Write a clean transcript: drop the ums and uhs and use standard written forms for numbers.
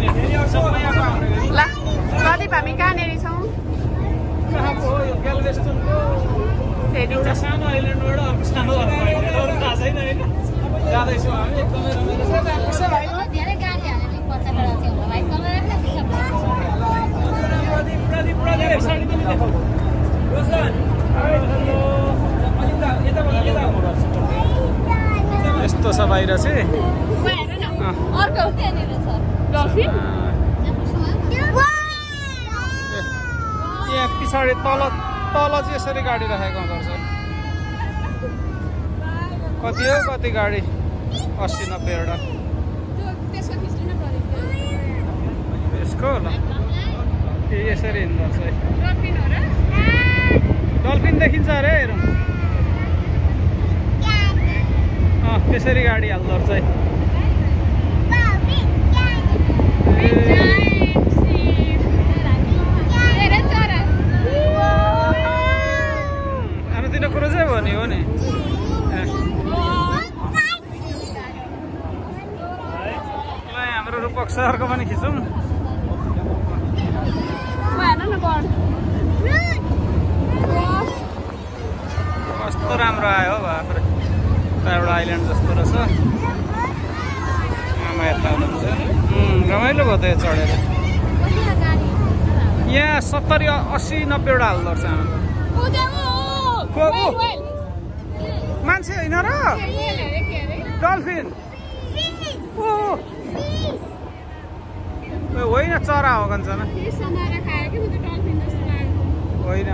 ल प्रदीप हामी कहाँनिर छौँ फेरि सानो आइल्यान्डबाट अर्को सानो थाहा छैन होइन जाँदैछौँ हामी एकदमै यस्तो छ बाहिर चाहिँ यहाँ पछाडि तल चाहिँ यसरी गाडी राखेको हुँदो रहेछ कति हो कति गाडी 80-90वटा यसको ल यसरी हिँड्दो रहेछ डल्फिन देखिन्छ अरे हेरौँ त्यसरी गाडी हाल्दो रहेछ आमातिर कुरो चाहिँ भन्यो हो नि हाम्रो रूपक सरको पनि खिचौँ कस्तो राम्रो आयो बाफ्रे एउटा आइल्यान्ड जस्तो रहेछ आमा यता हुनुहुन्छ रमाइलो भयो त यो चढेर यहाँ 70-80-90वटा हाल्दो रहेछ आमा मान्छे होइन र डल्फिन होइन चरा हो कञ्चना होइन